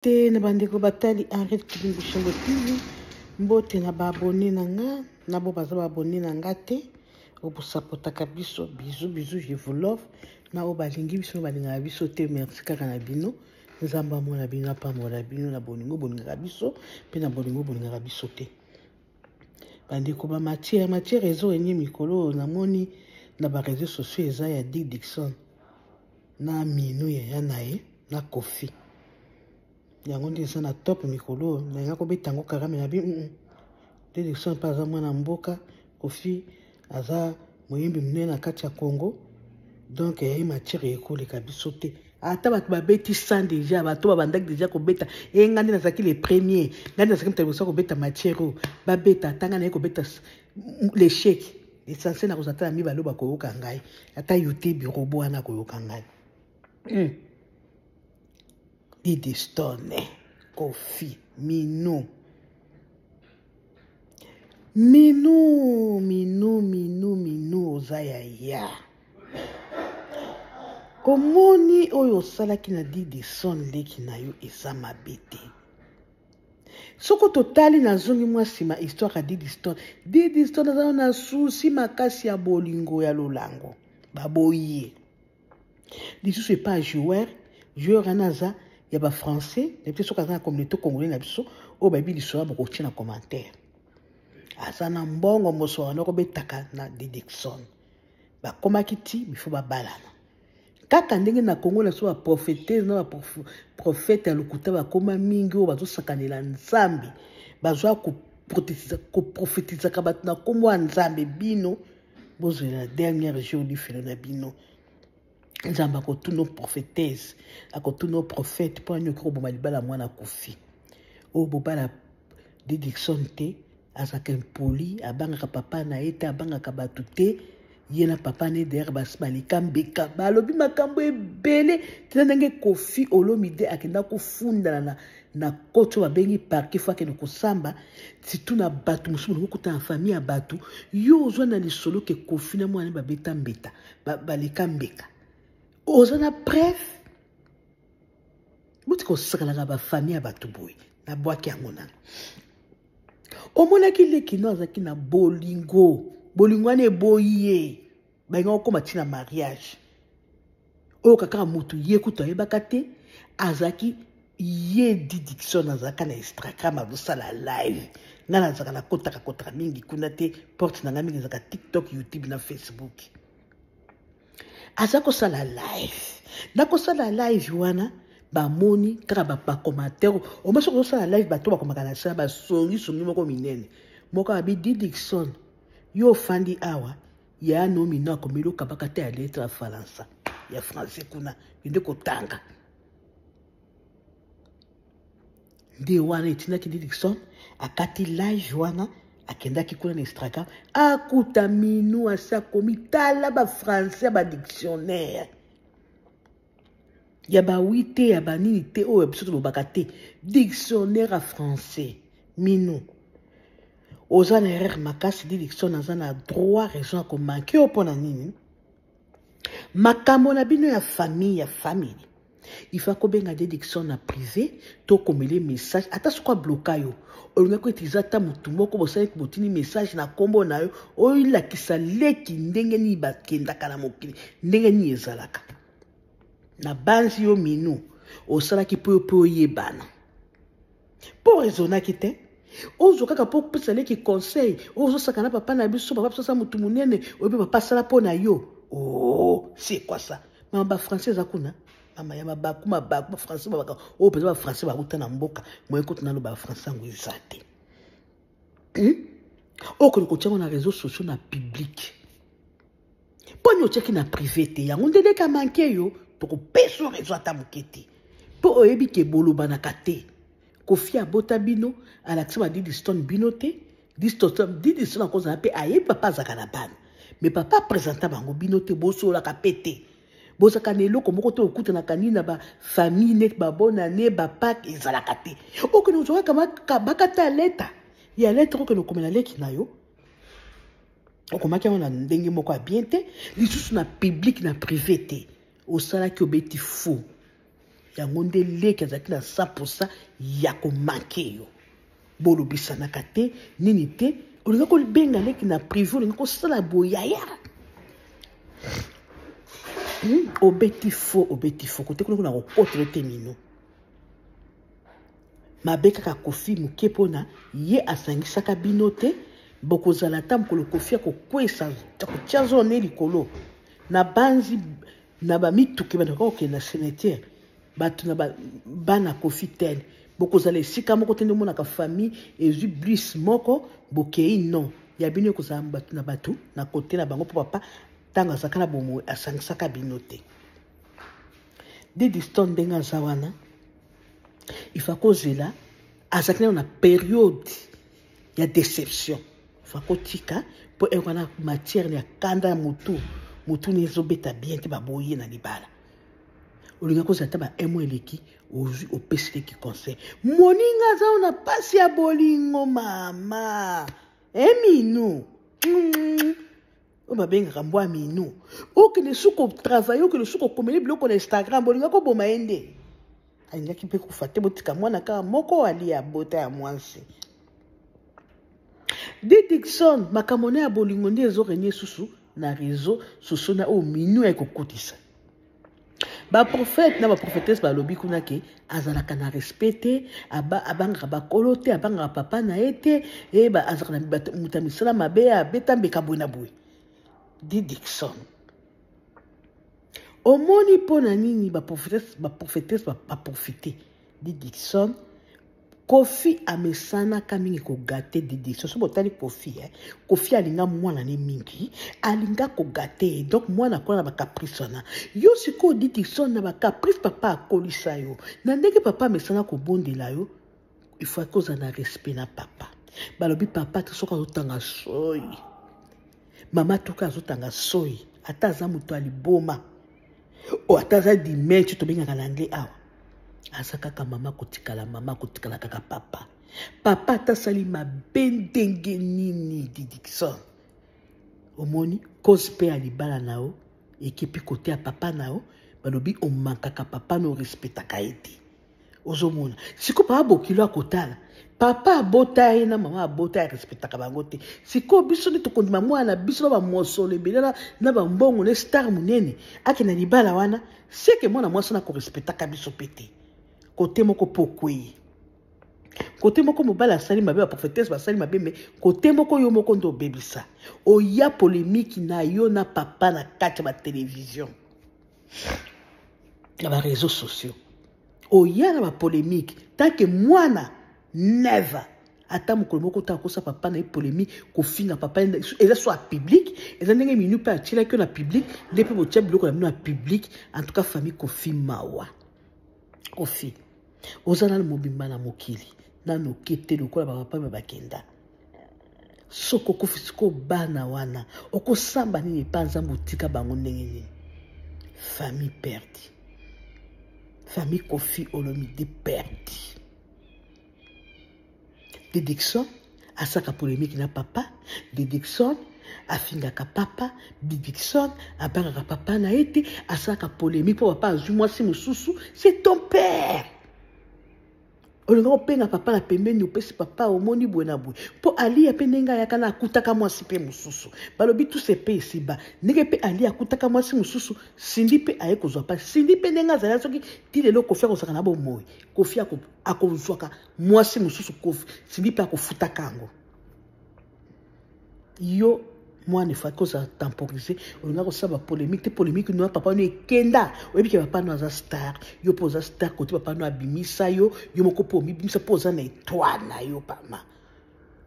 Te na bandeko batali Henriette Kibingu Shongo TV, mbote na baabone na nga na bo baza baabone na nga te, oyo bosapotaka biso, bisous bisous, je vous love, na oyo balingi biso na balingaka biso te, merci kaka na bino. Nzambe amona bino, apambola bino na bolingo bolingaka biso mpe na bolingo bolingaka biso te. Bandeko ba matière, matière ezo enye mikolo oyo namoni na ba réseaux sociaux eza ya Dick Dixon na Minou yaya na ye na Koffi. Yango nde eza na top mikolo oyo, nalinga kobeta yango karame na bi Dick Dixon mpe aza mwana mboka, Koffi aza moyembi monene na kati ya Congo, donc yaye matière ekoleka biso te. Ata bato babeti 100 deja, bato babandaki deja kobeta e ngai nde nazalaki le premier, ngai nde nazalaki moto ya liboso kobeta matière oyo babeta, ata ngai naye kobeta l'échec essentiel nakozala ata na mibale oyo bakoyoka ngai, ata youtube robo wana akoyoka ngai. Didi Stone, Koffi, Minou, Minou, Minou, Minou, Minou, oza ya ya. Omoni oyo osalaki na Didi Stone leki na yo eza mabe te. Soko totali nazongi mwa nsima histoire ya Didi Stone. Didi Stone aza na souci makasi ya bolingo ya lolango. Baboyi ye. Lisusu epa joueur, joueur wana aza ya ba français, na biso soki aza na communauté congolais na biso oyo bayebi lisolo bokotia na commentaire. Aza na mbongo mosolo wana kobetaka na Didikson. Bakomaki ti bifo babalana. Kaka ndenge na Congo na so ba prophétesse na ba prophète ya lokuta bakoma mingi oyo bazosakanela Nzambe, bazwa koprofetizaka bato na kombo ya Nzambe. Bino bozwela dernier jour lifelo na bino. Nzambe akotuna prophétesse, akotuna prophète mpo ani okoki koboma libala mwana akufi. Oyo bobala Didikson te, azalaka impoli, abangaka papa na ye te, abangaka bato te. Ye na papa na ye d'ailleurs basi baleka mbeka, balobi makambo ebele tina ndenge Koffi Olomide akenda kofundana na coach oyo babengi parquet, fo akende kosamba, surtout na bato mosusu bolingi kokutana na famille ya bato. Yo ozwa na lisolo ke Koffi na mwana babeta mbeta, baleka mbeka, oza na preuve? Boti kosakalaka ba famille ya bato boye, nabwaki yango nanu. Omonaki leki no azalaki na bolingo, bolingo wana eboyi ye, balinga kokóma ntina mariage oyo kaka motu ye kutu ayebaka te. Azalaki ye Didikson azalaka na Instagram azosala live. Ngai nazalaka nakotaka kotaka mingi kuna te, porte na ngai mingi ezalaka TikTok, YouTube na Facebook. Aza kosala live, nakosala live wana bamoni kaka bacommentaire. Omoi soki ozosala live bato bakomaka na sala basongisongi moko minene. Moko abi Didikson, yo ofandi awa ya no mino akomeli okabaka te ya lettre ya falansa ya français kuna yende kotanga nde wana etindaki Didikson akati live wana, akendaki kuna na Instagram akuta Minou asi akomi tala ba français ba dictionnaire ya ba oui te ya ba nini te oyo biso tolobaka te, dictionnaire ya français. Minou oza na erreur makasi. Didikson aza na droit raison ya komanke yo mpo na nini? Makambo na bino ya famille ya famille, il faut kobenga Didikson na privé to komele message, ata soki abloka yo olingaki koutilize ata motu moko bosali botini message na nkombo na yo oyo elakisa leki ndenge nini bakendaka na mokili, ndenge nini ezalaka. Na banzi yo Minou osalaki mpo yo mpe oyebana mpo raisonnaki te, ozwa kaka mpo opesa leki conseil oyo ozosaka na papa na biso. Papa biso aza motu monene, oyebi papa asala mpo na yo. Oh, c'est quoi ça? Mama ba français eza kuna, mama ya mabaku mabaku ba français babaka oyo mpenza ba français bauta na mboka moye kutu naloba ba français yango eza te. Okende kotia yango na réseaux sociaux na public mpo nini otiaki na privé te? Yango nde leka manke yo, tokopesa réseau ata moke te mpo oyebi ke bolobanaka te. Koffi abota bino, alakisa ba Didi Stone bino te. Didi Stone akozala mpe ayebi papa azalaka na bana, mais papa présenta bango bino te, bosololaka mpe te, bozalaka na eloko moko te, okutanaka nini na bafamille neti babonane bapake ezalaka te. Okende ozwaka bakata leta ya lettre, okende okomela leki na yo, okomaki yango na ndenge moko ya bien te, lisusu na public na privé te osalaki obeti faux. Yango nde leki azalaki na 100% ya komanke yo. Bolobisanaka te nini te, olinga kobenga leki na privé, olinga kosala boyaya. Obeti fo, obeti fo kote kuna kuna kokotela te mino mabe kaka Kofi moke mpona ye asangisaka bino te. Bokozala ata mokolo Kofi akokwesa akotia zone likolo na banzi na bamituka bandaka kokende na cimetière, bato na bana Kofi tel bokozala esika moko te. Nde omonaka famille ezwi bus moko bokei, non, ya bino ekozala bato na bato na kote na bango, mpo papa ntango azalaka na bomoi asangisaka bino te. Didi Stone ndenge aza wana, ifa kozela, azalaki nano na période ya déception, fa kotika mpo ere wana matière ya kanda ya motu motu ne ezobeta bien te. Baboyi ye na libala, olinga kozala ata ba un mois eleki, ozwi opesi leki conseil. Moninga aza na mpasi ya bolingo, mama eminu oyo babengaka mbwa minu, okende su kotravaille, okende su kokomeli biloko na Instagram, bolinga koboma ye nde alingaki mpe kufa te. Botika mwana kaka moko ali ya bota ya mwasi. Didikson, makambo na ya bolingo nde ezorenie susu na réseau sociaux na oyo minu ya kokotisa. Baprofete na baprofetese balobi kuna ke azalaka na respect te, abangaka bakolo te, abangaka papa na ye te, azalaka na moto ya misala mabe, abeta mbeka boye na boye. Didikson, omoni mpo na nini baprofetese baprofite Didikson? Kofi amesanaka mingi kogâter Didikson. So botali Kofi, eh? Kofi alinga mwana ne mingi, alinga kogâter ye, donc mwana akola na bacaprice wana. Yo sikoyo Didikson, na bacaprice papa akolisa yo, na ndenge papa amesana kobondela yo, il faut kozala na respect na papa. Balobi papa te soki azotanga soi, mama toki azotanga soi, ata aza moto ya liboma o ata aza dimension tobengaka na anglais awa, aza kaka mama, kotikala mama, kotikala kaka papa. Papa ata asali mabe ndenge nini, Didikson, omoni cause mpe ya libala na yo ekipi kote ya papa na yo. Balobi omankaka papa na, orespectaka ye te. Ozomona sikoyo papa bokilo akotala papa abota ye na mama abota ye, arespectaka bango te. Sikoyo biso nde tokondima mwana na biso na bamosolo ebele na bambongo na star monene akende na libala wana, seke mwana mwasi wana akorespectaka biso mpe te. Kote moko mpo okwei, kote moko mobali asali mabe, baprofetese basali mabe, me kote moko yo moko nde obebisa. Oya polémique na yo na papa na kati ya batelevizio, na bareseau sociaux, oya na bapolémique tant que mwana never ata mokolo moko ta akosa papa na ye polémique, kofinga papa eza so ya public. Eza ndenge minu mpe atielaki yo na public, nde mpe botia biloko na bino ya public. En tout cas, famille Kofi, mawa. Kofi, oza nano mobimba na mokili, nano oke te lokola bapapa me bakenda. Soki okufi sikoyo, bana wana okosamba nini epa Nzambe? Otika bango ndenge nini? Famille perdi, famille Kofi Olomide perdi. Didikson asaka polémique na papa, Didikson afingaka papa, Didikson abangaka papa na ye te, asalaka polémique mpo papa azwi mwasi mosusu. C'est ton père, olinga kopenga papa na pembeni, opesi papa, omoni boye na boye, mpo alia mpe ndenge ayaka na akutaka mwasi mpe mosusu. Balobi tuse mpe esiba ndenge mpe alia akutaka mwasi mosusu, Sindi mpe aye kozwa pa Sindi mpe ndenge azali. Soki ti lelo Kofi akozalaka na bomoi, Kofi akozwaka mwasi mosusu, Kofi Sindi mpe akofutaka yango. Yo mwana efaki kozala temporise, olinga kosala bapolémique te. Polémique no ya papa no ekenda, oyebi ke papa no aza star, yo mpo oza star. Kote papa no abimisa yo, yo moko mpo omibimisa mpo oza na étoile na yo. Pama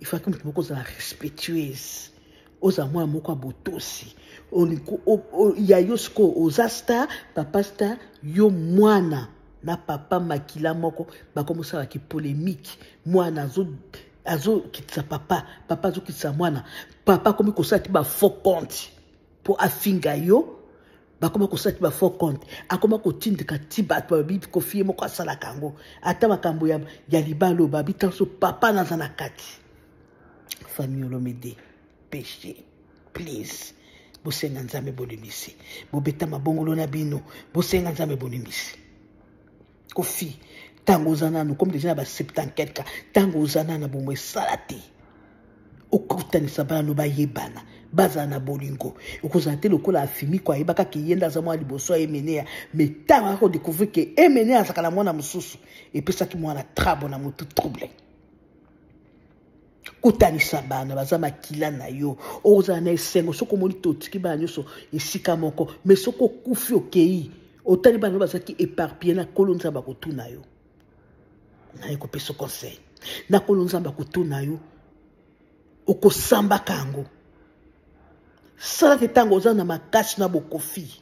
ifaki moto moko ozala respectueuse, ozala mwana moko ya botosi ya yo. Sikoyo oza star, papa star, yo mwana na papa makila moko bakomosalaki polémique. Mwana azokitisa papa, papa azokitisa mwana, papa akomi kosala ti bafaux compte mpo afinga yo. Bakoma kosala ti bafaux compte, akoma kotindika ti bato balobi Kofi ye moko asalaka yango. Ata makambo ya libala oyo babi ntanso papa naza na kati. Famille Olomide, péché, please, bosenga Nzambe bolimisi, bobeta mabongolo na bino, bosenga Nzambe bolimisi. Kofi ntango oza nanu comme deja na ba 70 quelque ntango oza nanu na bomo esala te okutanisa bana no bayebana bazala na bolingo okozala te lokola afimiko ayebaka ke ye nde aza mwana liboso ya emenea mais ntango aka kodécouvrir ke emenea azalaka na mwana mosusu epesaki mwana trabo na motu trouble. Kutanisa bana baza makila na yo, okozala na esengo soki omoni totiki bana nyonso esika moko. Mais soki okufi okei otali bana bazalaki éparpillé, na kolo Nzambe akotuna yo. Naye kopesa conseil, na kolo Nzambe akotuna yo, okosambaka yango. Sala te ntango oza na makasi na bokofi,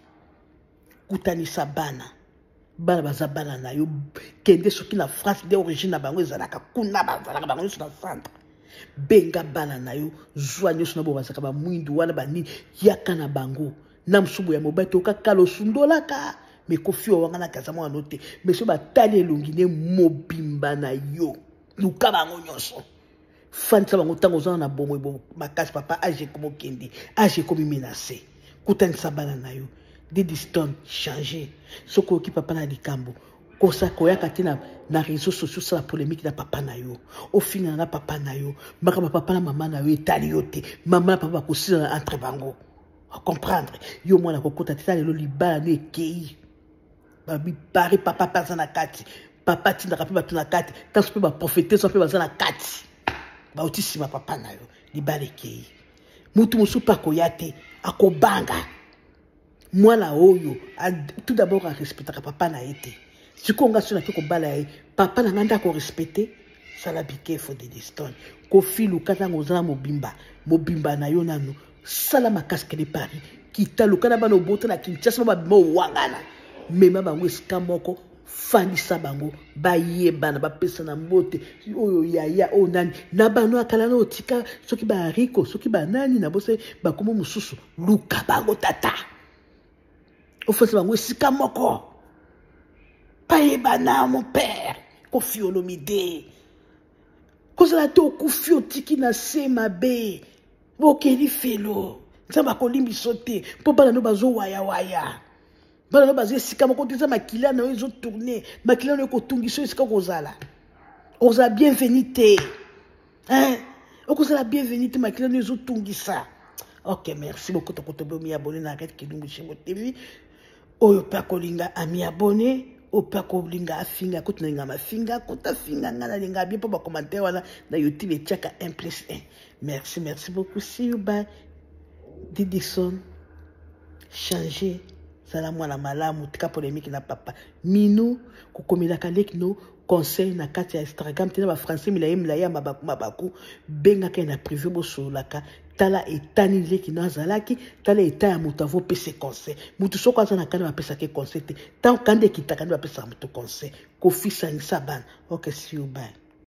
kutanisa bana. Bana baza bana na yo. Kende soki na France nde origine na bango ezalaka kuna, bazalaka bango nyonso na centre. Benga bana na yo, zwa nyonso na bo bazalaka bamwindu wana banini, yaka na bango na mosubu ya mobali toyoka kala osundolaka. Me Kofi owanganaka aza mwana no te, me so batali elongi ne mobimba na yo, luka bango nyonso, fandisa bango ntango oza na bomoi makasi. Papa, age ekomi okende, age ekomi menace, kutanisa bana na yo. Didi Stone, change. Soki oyoki papa na likambo, kosa koyaka te na réseau sociaux, osala polémique na papa na yo, ofingana na papa na yo. Makambo ya papa na mama na yo etali yo te. Mama na papa bakosilana entre bango, comprendre. Yo mwana kokota te. Ta lelo libala no ekei, babipari papa mpe aza na kati, papa atindaka mpe bato na kati, ntanso mpe baprofetesa mpe baza na kati, bauti nsima papa na yo. Libala ekei, mutu mosusu mpe akoya te, akobanga. Mwana oyo tout d'abord arespectaka papa na ye te. Sikoyo nga so nake kobala ye, papa na nga nde akorespecte. Sala bikefo, Didistone. Kofi, luka ntango oza na mobimba mobimba na yo nanu, sala makasi, kende Paris, kita, luka na bana obota na Kinshasa ba babima owangana, mema bango esika moko, fandisa bango, bayebana, bapesana mbote, oyo yaya, oyo nani na bano akala na otika, soki baariko, soki banani na bose bakomo mosusu, luka bango tata, ofandisa bango esika moko, bayebana. Mon père Kofi Olomide, kozala te okufi otiki na se mabe, bokeli felo, Nzambe akolimbiso te, mpo bana no bazowayawaya, bana no baza esika moko te. Eza makila na yo ezotourne, makila na yo ekotungisa yo esika kozala, okozala bienvenu te, hein? Okozala bienvenu te, makila no ezotungisa. Ok, merci beaucoup. Tokotobe omi abonné na Red Kilumbu Shebo TV. Oyo mpe akolinga ami abonné, oyo mpe akolinga afinga, kutu nalinga mafinga, kota finga nga, nalinga bien, mpo bacommentaire wana na YouTube etiaka 1 plus 1. Merci, merci beaucoup, see you, bye. Didison, changer, zala mwana malamu, tika polémique na papa. Minu kokomelaka leki no conseil na kati ya Instagram te na bafrançais milaye milaye ya mabaku mabaku. Bengaka ye na privé, bosololaka. Tala etani leki no azalaki, tala eta ya moto avopesa conseil. Moto soko aza na kanda, bapesaka conseil te. Ntango kanda ekitaka nde bapesaka moto conseil. Kofisangisa bana. Ok, see you, bye.